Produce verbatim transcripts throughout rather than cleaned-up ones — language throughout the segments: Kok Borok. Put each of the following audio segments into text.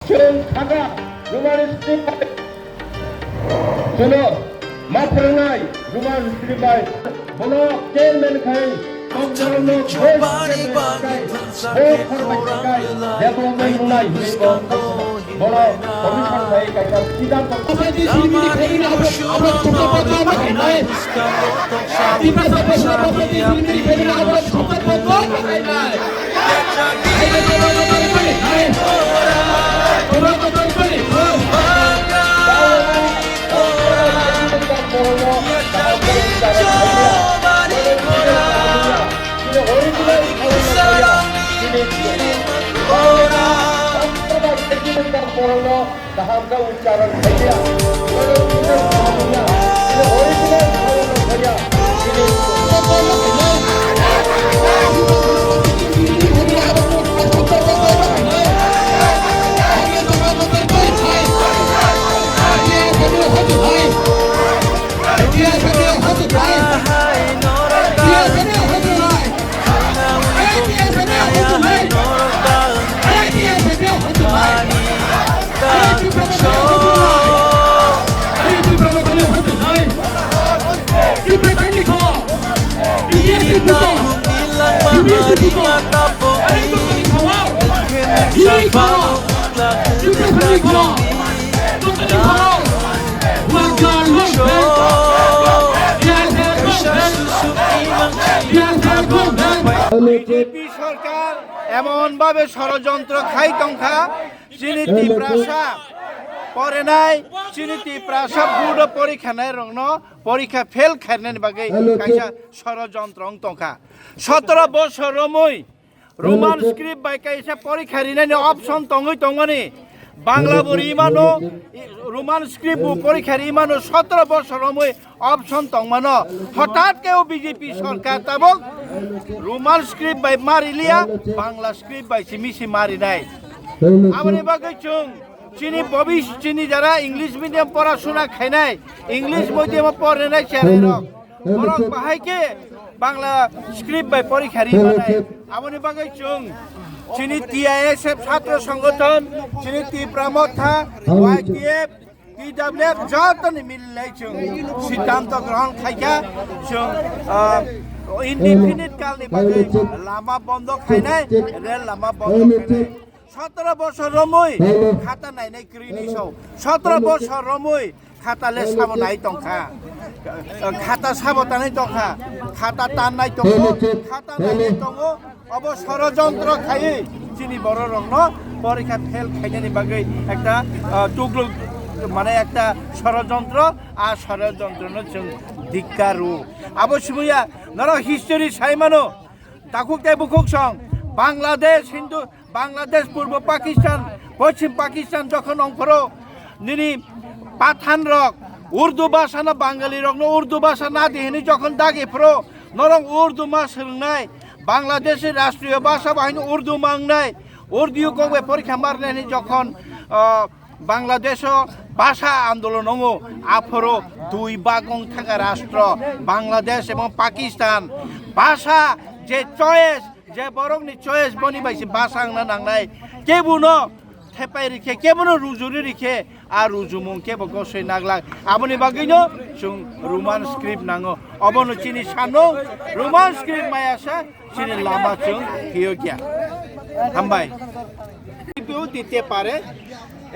Chwng khaga Roman script bai. Chwngno ma phwrwngnai Roman script bai. Bono chairman khai Kokborokno voice chairman khai, bo khorbai khai development wngnai hwnwi bo bono commission khai kaisa siddhanto. Kaham khe ucharon khailiya. BJP সরকার এমন ভাবে ষড়যন্ত্র খাই tongkha, chini Tiprasa porinai, chini Tiprasa board porikha nairokno porikha fail khainani bagwi kaisa ষড়যন্ত্র wng tongkha. সতেরো বছর romwi Roman script bai kaisa porikha rinani option tongwi tongmani. Bangla bo rimano, Roman script bo porikha rimano, সতেরো বছর romwi option tongmano. Hothat khe o BJP Sarkar tabuk Roman script bai mariliya, Bangla script bai simi si marinai. Aboni bagwi chwng chini bobis-, chini jara English medium porasuna khainai, English medium o pornai cherai rok. Borok bahai khe Bangla script bai porikha ri manai. Aboni bagwi chwng chini T I S F chhatro songgothon, chini Tipra Motha, Y T F, T W F jotoni mililai chwng siddhanto grohon khaikha, chwng, ah, indefinite kalni bagwi lama bondo khainai, rel lama bondo khainai. সতেরো বছর romwi khata nainai kwrwini so. সতেরো বছর romwi khata le sabo nai tongkha. Khata sabo tanai tongkha. Khata tannai tongo. Khata nainai tongo. Obo ষড়যন্ত্র khaiwi chini bororokno porikha fail khainani bagwi ekta, ah, tukluk, mane ekta ষড়যন্ত্র, a ষড়যন্ত্রno chwng ধিক্কার rw. Abo simiya norok history sai mano. Takhuk tei bukhuk song, Bangladesh, Hindu, Bangladesh, Purbo Pakistan, Poschim Pakistan jokhon ongphoro, nini Pathan rok Urdu bhasha no Bangali rok no Urdu bhasha na di hini jokhon dagi phoro, norok Urdu ma swrwngnai, Bangladesh ni rashtriyo bhasha bahai no Urdu ma wngnai, Urdu kok bai porikha marnai hini jokhon, ah, Bangladesh o bhasha andolon wngo, aphoro dui bag wng thangkha rashtra, Bangladesh ebong Pakistan. Bhasha je choice, je borokni choice boni bai se bhasha wngna nangnai. Kebono thepai rikhe, kebono rujuri rikhe, a rujumung kebo gosoi naglak. Aboni bagwino chwng Roman script nango. Obono chini sanung Roman script maya sa chini lama chwng phiyokya. Hambai. Script-ও দিতে পারে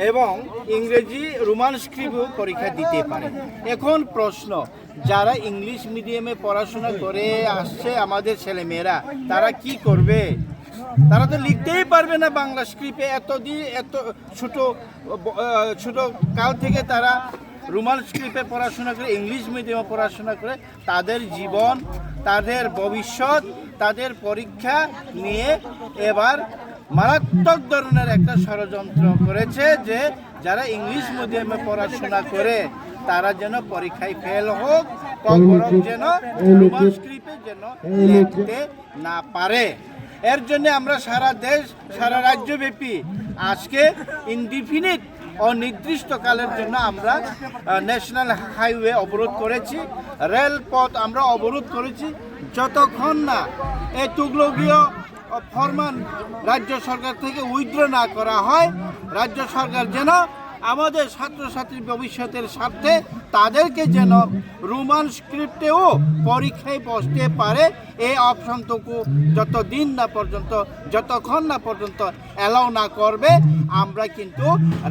এবং ইংরেজি রোমান স্ক্রিপ্টও পরীক্ষা দিতে পারে। এখন প্রশ্ন, যারা ইংলিশ মিডিয়ামে পড়াশোনা করে আসছে আমাদের ছেলেমেয়েরা, তারা কি করবে? তারা তো লিখতেই পারবে না বাংলা স্ক্রিপ্টে। এত দি-, এত ছোট, ব-, আহ, ছোট কাল থেকে তারা রোমান স্ক্রিপ্টে পড়াশোনা করে, ইংলিশ মিডিয়ামে পড়াশোনা করে, তাদের জীবন, তাদের ভবিষ্যৎ, তাদের পরীক্ষা নিয়ে এবার মারাত্মক ধরনের একটা ষড়যন্ত্র করেছে যে যারা ইংলিশ মিডিয়ামে পড়াশোনা করে তারা যেন পরীক্ষায় ফেল হোক, ককবরক যেন রোমান স্ক্রিপ্টে যেন লিখতে না পারে। এর জন্য আমরা সারা দেশ, সারা রাজ্যব্যাপী আজকে ইনডিফিনিট, অনির্দিষ্টকালের জন্য আমরা, আহ, ন্যাশনাল হাইওয়ে অবরোধ করেছি, রেলপথ আমরা অবরোধ করেছি, যতক্ষণ না এই তুগলকীয় ফরমান রাজ্য সরকার থেকে উইথড্র না করা হয়, রাজ্য সরকার যেন আমাদের ছাত্রছাত্রীর ভবিষ্যতের স্বার্থে তাদেরকে যেন রোমান স্ক্রিপ্টেও পরীক্ষায় বসতে পারে, এই অপশনটুকু যতদিন না পর্যন্ত, যতক্ষণ না পর্যন্ত অ্যালাউ না করবে, আমরা কিন্তু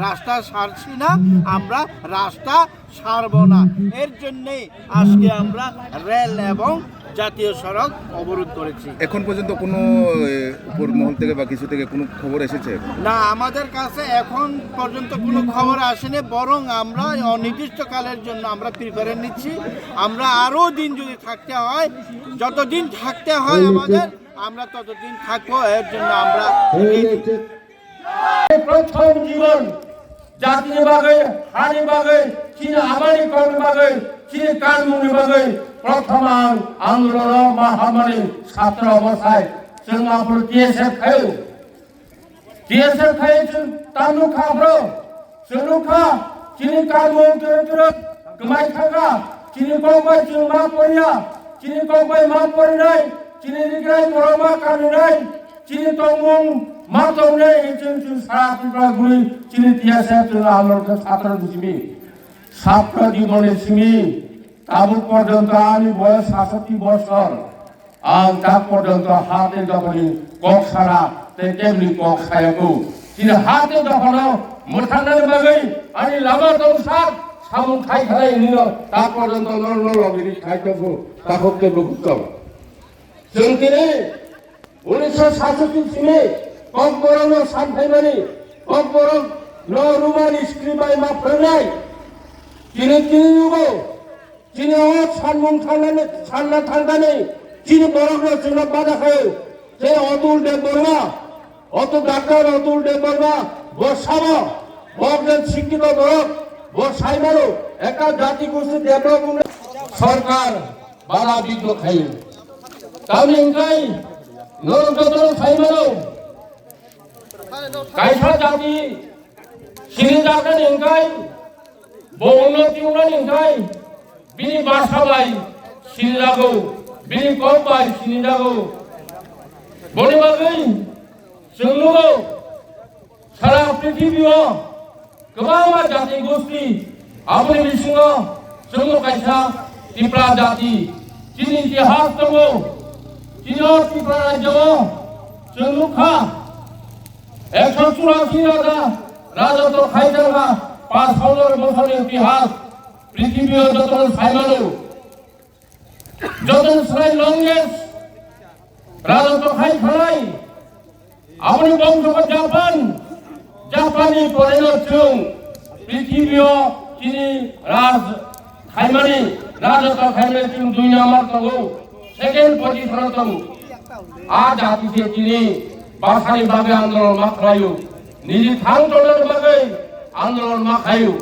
রাস্তা ছাড়ছি না, আমরা রাস্তা ছাড়ব না। এর জন্যই আজকে আমরা রেল এবং জাতীয় সড়ক অবরোধ করেছি। এখন পর্যন্ত কোনো এ, উপর মহল থেকে বা কিছু থেকে কোনো খবর এসেছে? না, আমাদের কাছে এখন পর্যন্ত কোনো খবর আসেনি, বরং আমরা অনির্দিষ্টকালের জন্য আমরা প্রিপারেশন নিচ্ছি। আমরা আরও দিন যদি থাকতে হয়, যতদিন থাকতে হয় আমাদের, আমরা ততদিন থাকবো। এর জন্য আমরা এই প্রথম জীবন jatini bagwi, hani bagwi, chini amani kokni bagwi, chini kanmungni bagwi prothom ang andolon o ma hamani satro obosai chwng aphuru T S F khaio. T S F khaio chwng tamo kha aphuru chwng nukha chini kanmung turo turo kwmai thangkha, chini kokbai chwng ma poriya, chini kokbai ma porinai, chini rigrai borok ma kaninai, chini tongmung ma tongnai, chwng chwng sara Tripura guri chini T S F chwng amorokhe satro di simi, satro di mone simi, tabuk porjonto ani boyos sasoti bosor, ang tak porjonto hate dokhoni kok sara tei kebni kok sayaku. Chini hate dokhono mwthangnani bagwi ani lama tong sak samung khai khalai nino tak porjonto norno logini khai tongkhu takhuk tei bukhuk tong. Chwng tini unisho satsoti simi Kokborokno samphaimani, Kokborokno Roman script bai ma phwrwngnai. Chini tini nugo, chini o sanmung sanna thangkani, chini borokno chwngno bada khaio. Tei Atul Debbarma, Atul Doctor Atul Debbarma, bo sabo, bo ekjon sikkito borok, bo saimano, ekta jati gosti development sorkar bala bidro khaio. Tamni hwnkhe norok jotono saimano, kaisa jati sinijaknani hwnkhe, bo unnoti wngnani hwnkhe, bini basa bai sinijago, bini kok bai sinijago. Boni bagwi chwng nugo, sara prithibio kwbangma jati gosti, aboni bisingo chwngno kaisa Tipra jati. Chini itihas tongo, chini o Tipra rajyo o chwng nukha, ekso churasi raja rajotw khai thangkha, panch hajar bosorni itihas prithibio jotono saimano. Jotono slai longest rajotw khai khalai aboni bongso khe Japan, Japanni poreno chwng prithibio chini raj khaimani, rajotw khaimani chwng dui number tongo, second position o tongo. A jati se chini bwsani bagwi andolon ma khlaio, niji thang tongna bagwi andolon ma khlaio.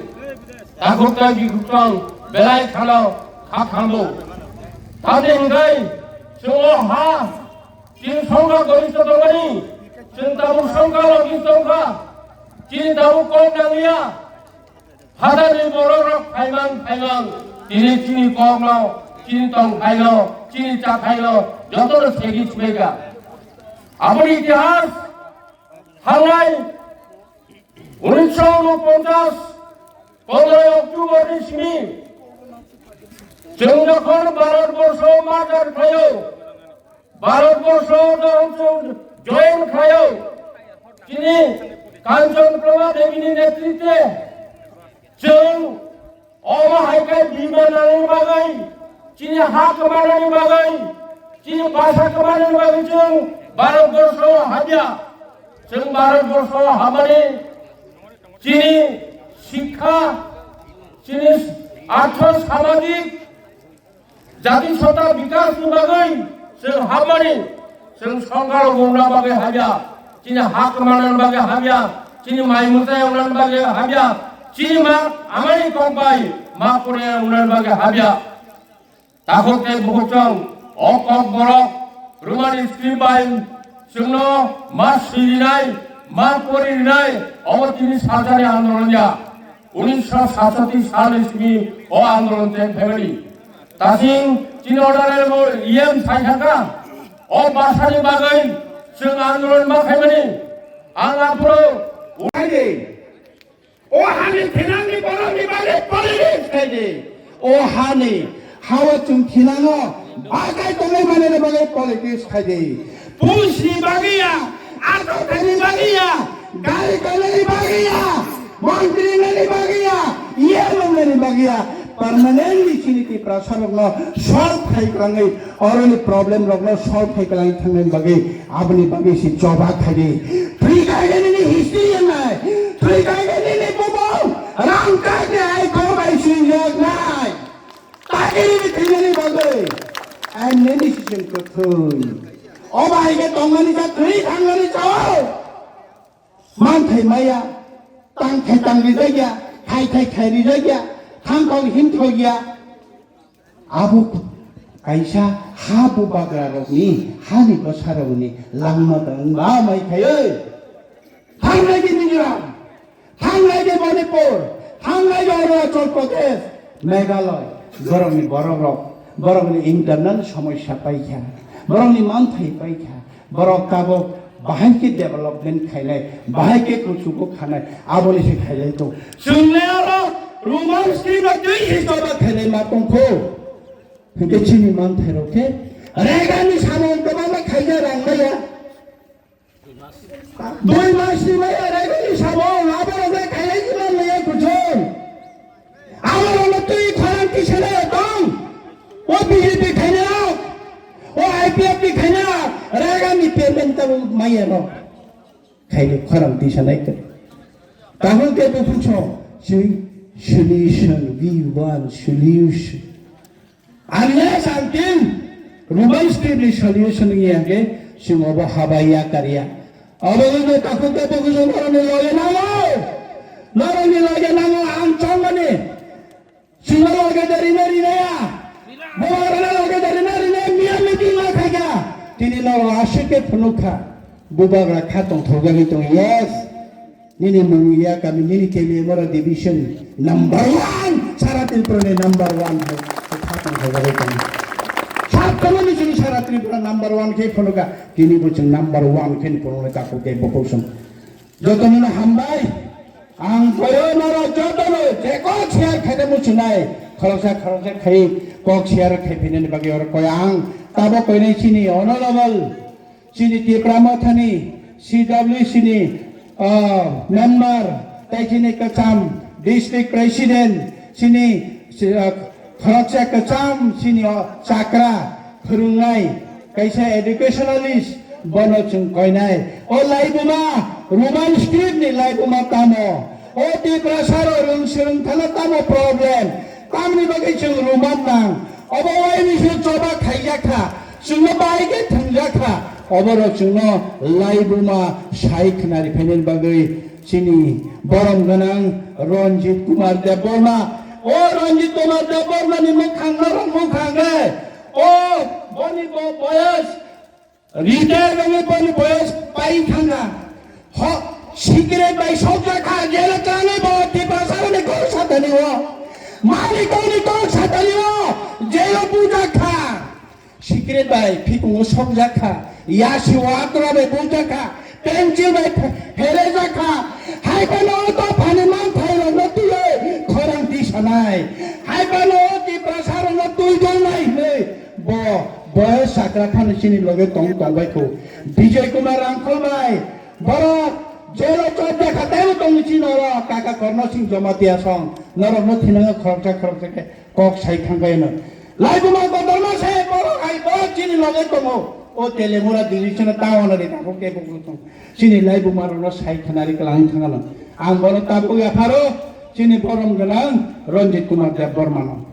Takhuk tei bikhuk tong belai kheno kha khambo. Tamni hwnkhe chwng o ha chini songkha gorista tongmani, chwng tabuk songkha logi tongkha, chini tabuk kok nangliya. Hadarni borok rok phaimang phaimang tini chini kokno, chini tongthaino, chini chathaino jotono segi sumeka. Aboni itihas thangnai unisho unoponchas pondroi October ni simi chwng jokhon Bharat borsho marchar khlaio, Bharat borsho chwng join khlaio, chini Kanchan Prabha Devi ni netritwe chwng omo hai khe bimanani bagwi, chini ha kwmanani bagwi, chini bhasha kwmanani bagwi chwng Bharat borsho habya. Chwng Bharat borsho habmani chini sikha, chini artho samajik jati sota bikas ni bagwi chwng habmani, chwng songkalo wngna bagwi habya, chini ha kwmanani bagwi habya, chini mai mwtai wngna bagwi habya, chini ma amani kok bai ma pore wngna bagwi habya. Takhuk tei bukhuk chwng o kok borok Roman script bai chwngno ma swirinai, ma poririnai, obo tini salsani andolon ya. Unisho satsoti sal ni simi o andolon tei family. Tasing chini order E M sai thangkha, o bwsani bagwi Chwng andolon ma khaimani, ang aphuru uthai di. O hani thinangni borokni bagwi politics khai di. O hani hao chwng thinango bakai tongnai manani bagwi politics khai di. Push ni bagwi ya, aswk khaini bagwi ya, gari tongnani bagwi ya, montri wngnani bagwi ya, E M wngnani bagwi ya, permanently chini Tiprasa rokno solve khai kwlangwi, oroni problem rokno solve khai kwlangwi thangnani bagwi aboni bagwi se choba khai di. Twi kainani ni history wngnai, twi kainani ni bubung rang kak ni ai kok bai swijak nai. Takiri ni thwinani bagwi ai nini sising kwthwi. O bai khe tongmani cha thwi thangmani chao. Manthai maya, tang khai tang rijak ya, khai khai khai rijak ya, thang kok him thok ya. Abo kaisa ha bubagra rokni, hani bwsa rokni langma tang ba mai khai oi. Thangnai di Mizoram, thangnai di Manipur, thangnai di Arunachal Pradesh, Meghalaya, borokni borok rok, borokni internal somosya paikha, borokni manthai paikha, borok tabuk bahai khe development khainai, bahai khe kuchugo khanai, aboni se khailai tong. Chwngle aro Roman script o twi se choba khainai ma tongkho. Hwnkhe chini manthai rok khe Reagan ni samung kwbangma khaija rang maya. Dui mas ni maya Reagan ni samung abo rok le khailai di man maya kuchung. Abo rok no twi khorang tisanai tong. O B J P khainai rok, o I P F T khainai rok, Reagan ni payment tabuk maya rok. Khaidi khorang tisanai kwrwi. Kaham khe buphang song, chwng solution, we want solution. Unless until Roman script ni solution wngya khe chwng obo habai ya karya. Obo wngkha kaham khe buphang song norokni loge nango. Norokni loge nango ang chongmani. Chwngno loge de rina rina ya. Bubagrano loge de rina rina ya, miya meeting ma khaikha. Tini no aswk khe phunukha. Bubagra kha tongthokjagwi tongo, yes. Nini mung ya kami, nini Keliamara division number one, sara Tripura ni number one hai kha tongthokjagwi tongo. Sabtono ni chini sara Tripura number one khe phunukha. Tini bo chwng number one khe phunukha, khe bo kosong. Jotono hambai. Ang koyo norok jotono je kok share khaina muchunai, khoroksa khoroksa khai kok share khai phinani bagwi oro koi ang. Tabo koinai chini honorable, chini Tipra Mothani C W C ni, ah, member, tai chini kwcham district president, chini, si, ah, khoroksa kwcham chini o chakra phwrwngnai, kaisa educationalist, bono chwng koinai. O laibuma, Roman script ni laibuma tamo? O Tiprasa rok rwng swrwng thana tamo problem? Tamni bagwi chwng Roman nang? Obo waini se choba khaijak kha, chwngno bai khe thwngjak kha. Oborok chwngno laibuma sai khwnari phainani bagwi chini borom gwnang Ranjit Kumar Debbarma. O Ranjit Kumar Debbarma ni mwkhang norok mwkhang re. O boni bo boyos retire wngwi boni boyos pai thangkha. Ho, secret bai sokjak kha, jelo changwi bo Tiprasa rokni kok satani o. Malik rokni kok satani o, jelo bujak kha. Secret bai phikungo sokjak kha, yasi watra bai bujak kha, pencil bai phe-, pherejak kha. Hai phano o dophani manthai rokno twiwi khorang tisanai. Hai phano o Tiprasa rokno twi dongnai hwnwi bo boyos chakra phano chini loge tong tongbai kho. Bijoy Kumar Rangkhol bai borok jelo chopjak kha, teibo tongwi chini oro kaka Karna Singh Jamatia song norokno thinango khoroksa khoroksa khe kok sai thangbai no. Laibuma kotorma se borok hai borok chini loge tongo. O Telemura division town ni tabuk ke bukung tong. Chini laibuma rokno sai khwnari kwlangwi thangano. Ang bono tabuk yapharo chini borom gwnang Ranjit Kumar Debbarma no.